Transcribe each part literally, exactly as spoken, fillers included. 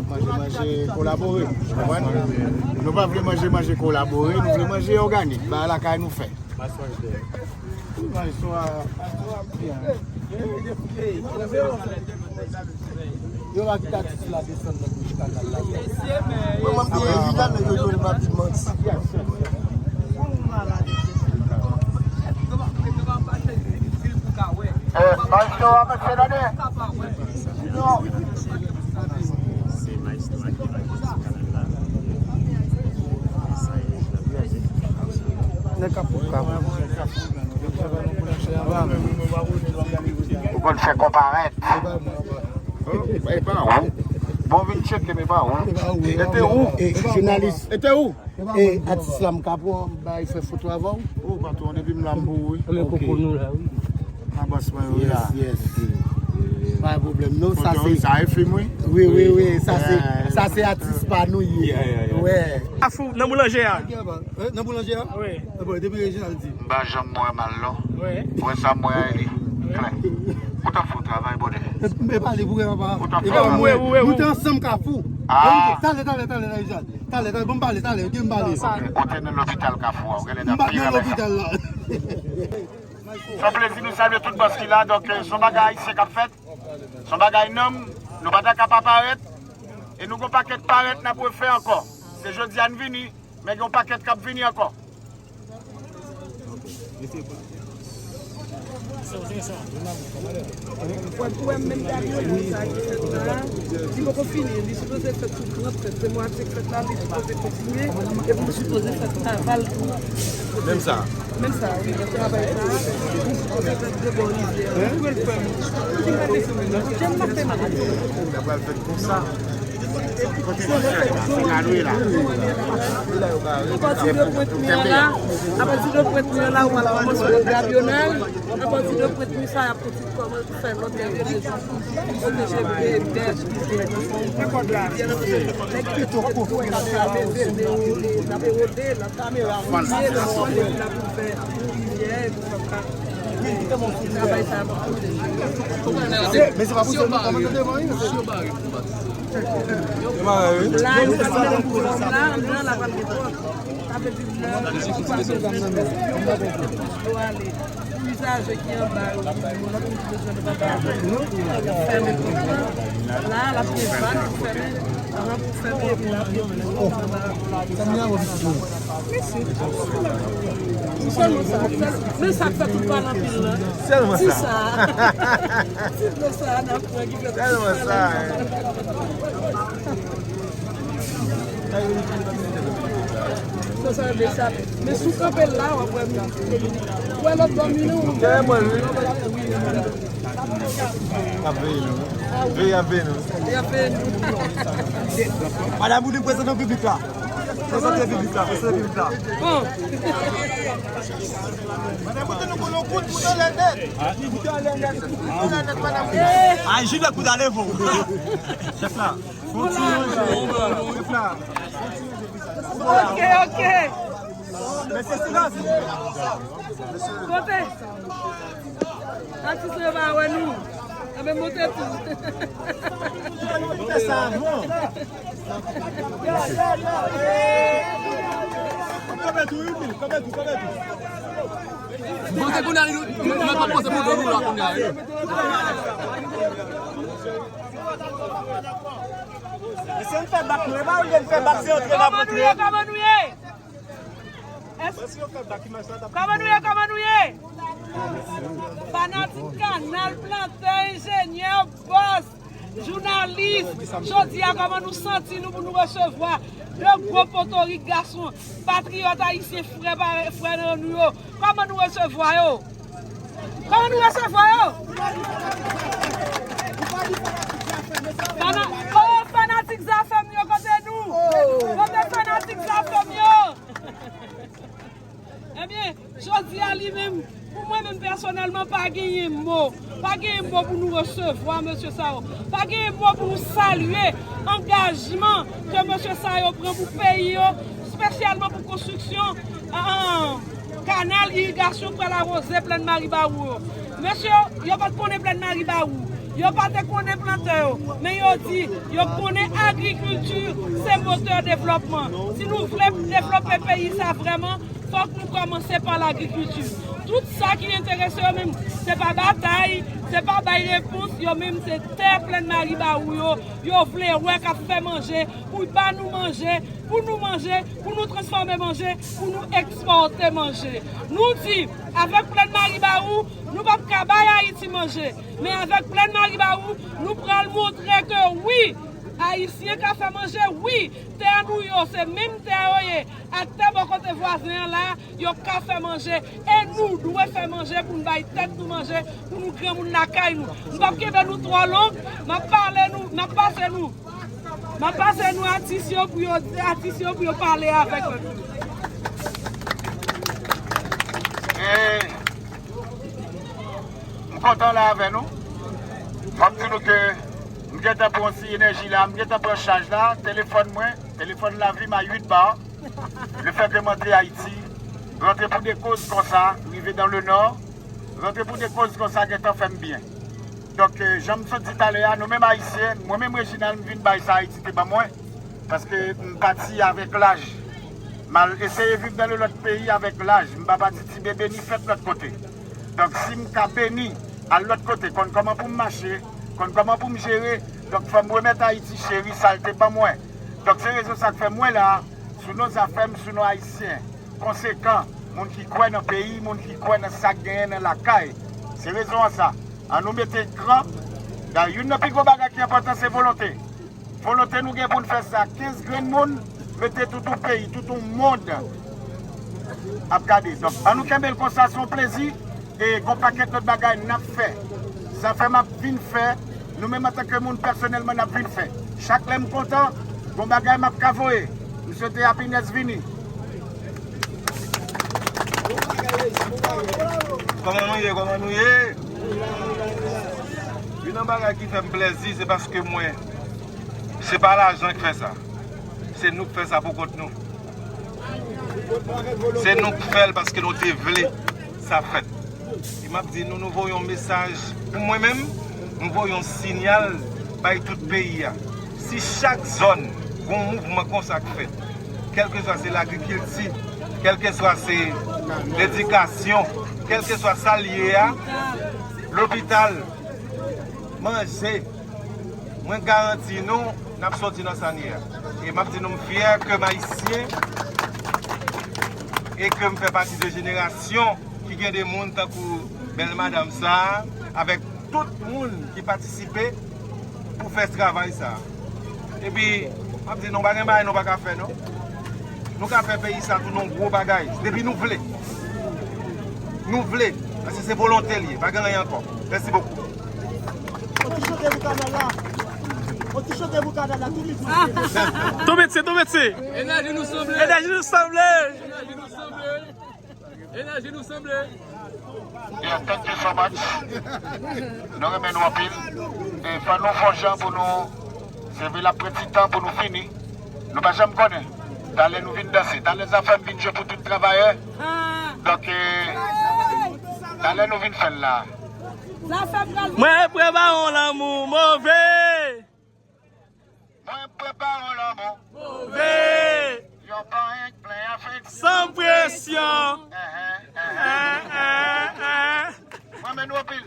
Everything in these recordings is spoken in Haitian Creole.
Manje, manje kolabore, w konprann? Nou pa vle manje, manje kolabore, nou vle manje òganik, bagay lakay nou fè. Yo va kite atis la desann nan bouch kanal la. Mwen, mwen, m te evidan, men yo jwenn m ap di manti. Eh, bay show a, mesye, tande. Nèg k ap pou kap. Ou konn fè konparèt. E pa ou. Bon, vin tcheke, men pa ou. E te ou. E, jounalis. E te ou. E atis la, m ka pran, bay fè foto avè w? O, patwon, depi m la, m pou ou, wi. Anben, koko nou la, wi. Avans mwen, wi, la. Yes, yes. Pa gen pwoblèm, non, sa se, sa e fim, wi. Wi, wi, wi, sa se, sa se atis pa nou ye. Yeah, yeah, yeah. Wè. Afou, nan boulanje a. Eh, nan boulanje a? Wi. Eh, bon, depi Reginald di. M pa janm wè mal, non. Wi. Wè sa m wè a, li klè. Ou t ap fè yon travay, bòdè. E, e pale pou wè, papa. Ou t ap fè yon travay. Wi, wi, wi. Nou te ansanm Kafou. Ah. Talè, talè, talè, talè, Reginald. Talè, talè, bon, m pale, talè, ok, m pale. Ou te nan lopital Kafou a, ou genlè t ap pi anlè. M pa t nan lopital la. Se yon plezi nou salye tout bòs ki la, donk, eh, se yon bagay ayisyen k ap fèt. Se yon bagay nanm, nou pa ta ka pa parèt, e nou gon pakèt parèt n ap refè ankò. Se jodi a n vini, men gen yon pakèt k ap vini ankò. Wè, pou wè menm Gabriel sa ki fèt la, li poko fini, li sipoze fèt sou trant fèt, se mwatye fèt la, li sipoze kontinye, epi li sipoze fèt kaval tou. Menm sa. Menm sa, wi, nan travay sa. Ou se fè de bò rivyè. Ou pral fè m. Jan m ap fè mal. Sa pral fèt konsa. Apati de Pwent Mè la, apati de Pwent Mè la, ou pral kòmanse wè Gabyonal. Apati de Pwent Mè sa, y ap kontinye kòmanse fè lòt dènye jou. Pwoteje bèf. Nèg ki tou koufou la, l ap rode, l ap fouye, l ap fè rivyè, epi travay sa ap pwoteje. Men se pa pou sa nou kòmanse devan, wi, mesye. E marè, wi. La, nou pa nan koulè la, la, la, pa gen twòp. Sa vle di, lè, nou pa bezwen fè twòp ale. Pou izaje ki anba yo, nou pa bezwen de papa. Fèmen konsa. La, l ap gen vag pou fèmen. Avan pou fèmen, epi l ap gen. Sèlman sa, sèl-, men sa k fè tout pale anpil la. Sèlman sa. Ti dlo sa a n ap pran ki fè tout pale anpil. Sèlman sa, hein. Sa, sa, men sa, men si w kanpe la, w ap wè moun. Ou wè lòt bò mi non. Tèlman, wi. Ap veye nou. Veye ap veye nou. Veye ap veye nou. Madanm, ou te prezante piblik la. Prezante piblik la, prezante piblik la. Bon. Madanm, ou te nou konnen kout, kout anlè nèt. Kout anlè nèt, kout anlè nèt, madanm. Ay, Juliette, kout ale, vo. Chèf la. Fon ti manje. Chèf la. Ok, ok. Mesye, silans. Kote? Atis yo pa wè nou. Anben, monte tou. Fè sa avan. Kanpe tou, wi, kanpe tou, kanpe tou. Bon, se kounye a, nou, nou, nou pa panse pou nou la kounye a, wi. Mesye, n fè bak nou, e pa olye n fè bak, se antre n ap antre. Kòman nou ye, kòman nou ye? Kòman nou ye, kòman nou ye? Fanatik Kanal, plantè, enjenyè, bòs, jounalis, jodi a, kòman nou santi nou pou nou resevwa de gwo potorik gason, patriyòt ayisyen, frè pa-, frè nou yo? Kòman nou resevwa yo? Kòman nou resevwa yo? Fana-, oh, fanatik Zafèm yo, kote nou? Kote fanatik Zafèm yo? Ebyen, jodi a li menm, pou mwen menm pèsonèlman, pa genyen mo. Pa genyen mo pou nou resevwa mesye sa yo. Pa genyen mo pou nou salye angajman ke mesye sa yo pran pou peyi yo, espesyalman pou konstriksyon, ah, kanal irigasyon k pral awoze Plèn Maribawou yo. Mesye yo, yo pa t konnen Plèn Maribawou. Yo pa te konnen plantè yo, men yo di yo konnen agrikilti se motè devlòpman. Si nou vle devlope peyi sa vrèman, fòk nou kòmanse pa lagrikilti. Tout sa ki enterese yo menm, se pa batay, se pa bay repons, yo menm se tè Plèn Maribawou yo, yo vle wè k ap fè manje, pou ba nou manje, pou nou manje, pou nou transfòme manje, pou nou ekspòte manje. Nou di, avèk Plèn Maribawou, nou p ap ka bay Ayiti manje. Men avèk Plèn Maribawou, nou pral montre ke wi, Ayisyen ka fè manje, wi, tè nou yo, se menm tè yo ye, ak tè bò kote vwazen an la, yo ka fè manje. E nou dwe fè manje pou n bay tèt nou manje, pou nou granmoun lakay nou. M p ap kenbe nou twò long, m ap pale nou, m ap pase nou. M ap pase nou atis yo pou yo, atis yo pou yo pale avèk nou. E m kontan la avè nou. M ap di nou ke m gentan pran ti enèji la, m gentan pran chaj la, telefòn mwen, telefòn lavi m a uit ba. Lefètke m antre Ayiti, rantre pou de koz konsa, rive dan le nò, rantre pou de koz konsa gentan fè m byen. Donk, jan m sot di talè a, nou menm Ayisyen, mwen menm Reginald, m vin bay sa Ayiti te ban mwen. Paske m pati avèk laj. M al eseye viv dan le lòt peyi avèk laj. M pa pati ti bebe ni fèt lòt kote. Donk, si m ka beni al lòt kote, konn kòman pou m mache, konn kòman pou m jere, donk fò m remèt Ayiti cheri sa l te ban mwen. Donk, se rezon sa k fè mwen la, sou non Zafèm, sou non Ayisyen konsekan, moun ki kwè nan peyi, moun ki kwè nan sa k genyen nan lakay. Se rezon an sa. Ann nou mete kran. Dayè, youn nan pi gwo bagay ki enpòtan, se volonte. Volonte nou gen pou n fè sa. Kenz grenn moun mete tout yon peyi, tout yon mond ap gade. Donk, ann nou kenbe l konsa, se yon plezi. E gon pakèt lòt bagay n ap fè. Zafèm ap vin fè. Nou menm antanke moun pèsonèlman n ap vin fè. Chak lè m kontan, gon bagay m ap ka voye. M swete happiness vini. Kòman nou ye? Kòman nou ye? Youn nan bagay ki fè m plèzi, se paske mwen, se pa lajan k fè sa. Se nou k fè sa pou kont nou. Se nou k fè l paske nou te vle sa fèt. E m ap di nou, nou voye yon mesaj. Pou mwen menm, nou voye yon sinyal bay tout peyi a. Si chak zòn gon mouvman konsa k fèt, kèlkeswa se lagrikilti, kèlkeswa se ledikasyon, kèlkeswa sa l ye a, lopital, manje, mwen garanti nou, n ap sòti nan sa n ye a. E m ap di nou, m fyè ke m ayisyen e ke m fè pati de jenerasyon ki gen de moun tankou bèl madanm sa a, avèk tout moun ki patisipe pou fè travay sa a. Epi, m ap di nou, pa gen bagay nou pa ka fè, non. Nou ka fè peyi sa tounen yon gwo bagay, depi nou vle. Nou vle, paske se volonte l ye, pa gen anyen ankò. Mèsi bokou. On ti chante pou kanal la. On ti chante pou kanal la, tou vit. Tou vit, se tou vit, se. Enèji nou sanble. Enèji nou sanble. Enèji nou sanble. Enèji nou sanble. Yeah, thank you so much. Nou renmen nou anpil. E fò nou fè yon jan pou nou, se vre l ap pran ti tan pou nou fini. Nou pa janm konnen. Talè nou vin danse. Talè Zafèm vin jwe pou tout travayè. Donk, e, talè nou vin fè l la. Mwen prepare yon lanmou move. Mwen prepare yon lanmou move. Yon pa anyen k plen afeksyon. San presyon. Enhen, enhen. Mwen renmen nou anpil.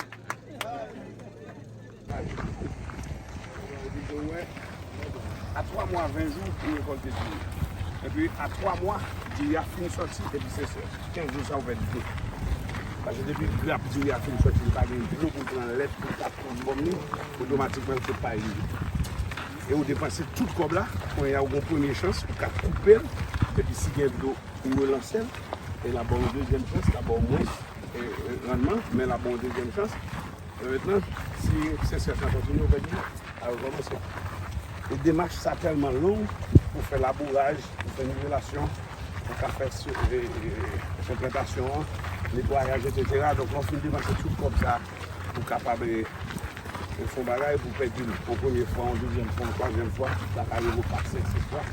A twa mwa, ven jou, ou rekòlte diri. Epi a twa mwa, diri a fin sòti, epi se sèch. Kenz jou sa ou pèdi tou. Paske depi grap diri a fin sòti, li pa gen dlo pou l pran lèt, pou l ka pran bòm li, otomatikman l sot pa rive. E ou depanse tout kòb la, kounye a ou gon premye chans, ou ka koupe l, epi si gen dlo, ou relanse l, e l ap ba w yon dezyèm chans, l ap ba w mwens, e, e, rannman, men l ap ba w yon dezyèm chans. E mentnan, si se sèch la kontinye, ou pèdi nèt. A rekòmanse. E demach sa tèlman long pou fè labouraj, pou fè nivelasyon, pou ka fè se, e, e, fè plantasyon an, netwayaj, etsetera. Donk, lè w fin depanse tout kòb sa pou kapab, e, e, fè yon bagay, pou pèdi l yon premye fwa, yon dezyèm fwa, yon twazyèm fwa, sa ka rive w kat, senk, sis fwa.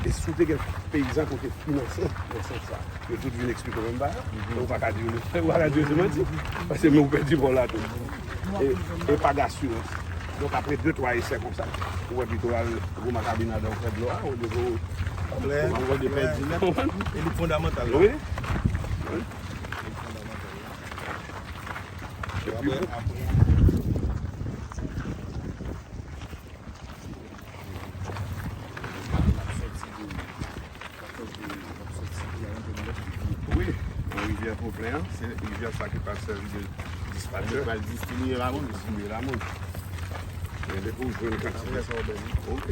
E si w te gen peyizan ke w te finanse nan sans sa, yo tout vin eksplike w menm bagay, men ou pa ka di yo, ou pa ka di yo se manti, paske men ou pèdi pa w la tou. E, e pa gasirans. Donk, apre de, twa esè konsa, ou wè pito al gwo makabina dan ou fè dlo a, olye ke ou, ou wè de pèdi lè. E li fondamantal la. Wi. Wi. Epi, apre, apre, Wi, nan rivyè Pwoplen an, se rivyè sa ki pral sèvi de dispatchè. Li pral distribiye Lamòn. Distribiye Lamòn. Men depi w jwenn kantite. Apre sa, w beni. Ok.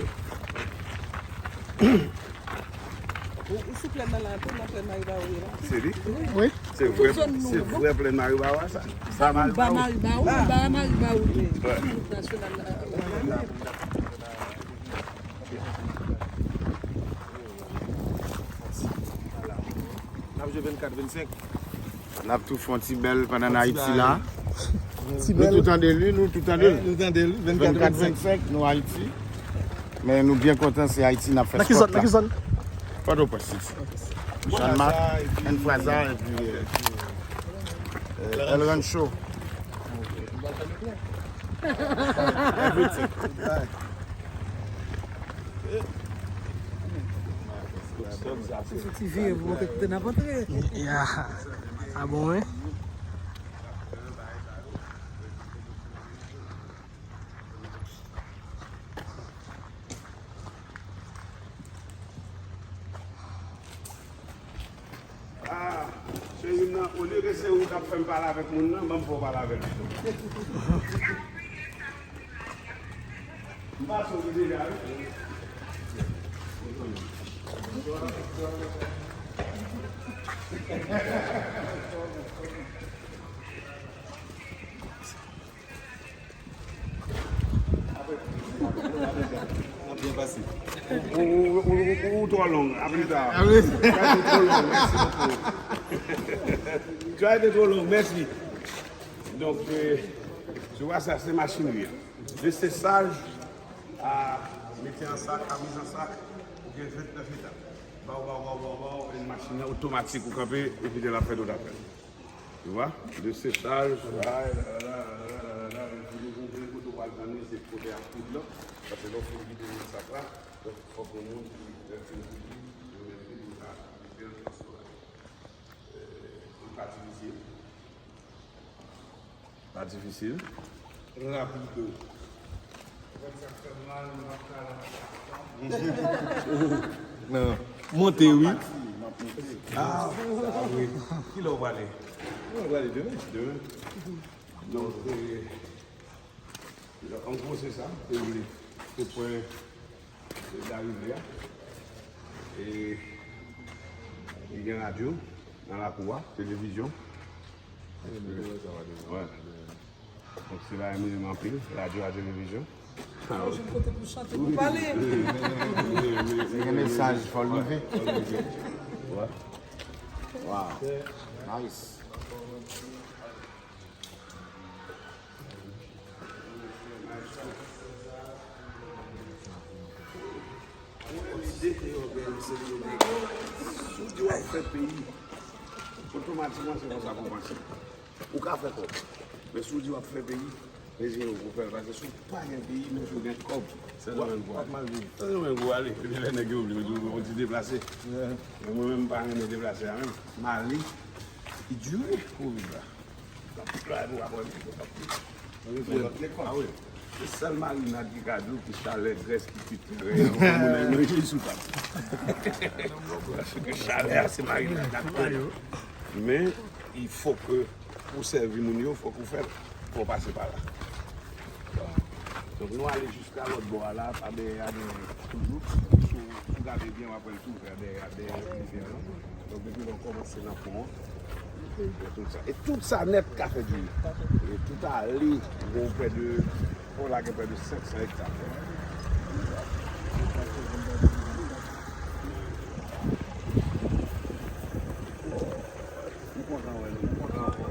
Ou, ou sou plèn nan la tou, nan plèn Maribawo ye la. Se li? Wi. Se vrè, se vrè plèn Maribawo a sa. Sa Maribawo. Ba Maribawo, ba Maribawo tou. Wi. Sou wout nasyonal la. N ap jwe vennkat vennsenk. N ap tou fè yon ti bèl pandan n Ayiti la. Ti bèl. Nou tou tande li, nou tou tande li. Nou tande li, vennkat vennsenk, nou Ayiti. Men nou byen kontan, se Ayiti n ap fè spòt la. Nan ki zòn, nan ki zòn? Pòtoprens, City. Jean Marc, Enfraza, epi, euh, euh, El Rancho. Everything. Se sou ti vire pou monte kote n ap antre. Ya. A bon, wi. Ah, cheri m nan, olye ke se ou k ap fè m pale avèk moun nan, ban m fè w pale avè l pito. M pase w deja, wi. Ou, ou, ou, ou, ou twò long, a pli ta. A wi. Drive ou twò long, mèsi bokou. Drive ou twò long, mèsi. Donk, euh, tu vois, sa se machinri an. Desechaj, a, mete an sak, a miz an sak, ou gen vennèf etap. Baw, baw, baw, baw, baw, yon machin nan otomatik, ou kanpe, ou kite l ap fè tout afè. Tu vois? Desechaj, la, la, la, epi nou gon kote w pral tann li, se kote ak poud lan. Paske lè w fin vide nan sak la, donk, fòk yon moun ki, euh, fin vide, yo mete pou sa, diferan fason la. Euh, li pa difisil. Pa difisil. Rapido. Non. Monte, wi. Ah, sa vre. Ki lè w prale? Mwen prale demen. Demen. Donk, euh, an gwo, se sa. Se vre. Se pwen, se larive a. E li gen radyo nan lakou a, televizyon. Wè. Donk, se bagay mwen renmen anpil, radyo a, televizyon. Ou jwenn kote pou chante, pou pale. Se gen mesaj, fò l rive. Wè. Wow. Nice. Lide ke yo gen, se yo gen. Si w di w ap fè peyi, otomatikman se konsa pou w panse. Ou ka fè kòb. Men si w di w ap fè peyi, rezeye w pou w fè l. Paske si w pa gen peyi, menm si w gen kòb, w ap, w ap mal viv. Sa se menm pou ale. Epi lè nèg yo vle, yo di w yon ti deplase. Men mwen menm, m pa renmen deplase a menm. M ale, li dire pou w viv la. L ap play pou w ap wè. Ah wi. Se sèl marinad ki ka di w ki chalè, grès ki kuit teren an, moun nan manje sou tab. Paske chalè a, se marinad la k fè. Men, il faut que pou w sèvi moun yo, fòk ou fè, fò w pase pa la. Donk, nou ale jiska lòt bò a la, pa dèyè a, dèyè toujou. Si w, si w gade byen, w ap wè l tou ouvè dèyè a, dèyè rivyè a. Donk, depi lè w kòmanse nan pon an, e tout sa, e tout sa nèt ka fè diri. E tout ale, gon prè de, pon la gen prè de senk san ekta. M kontan wè nou, m kontan wè nou.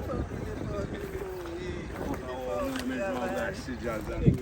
M kontan wè nou, men jan w brache djaz la.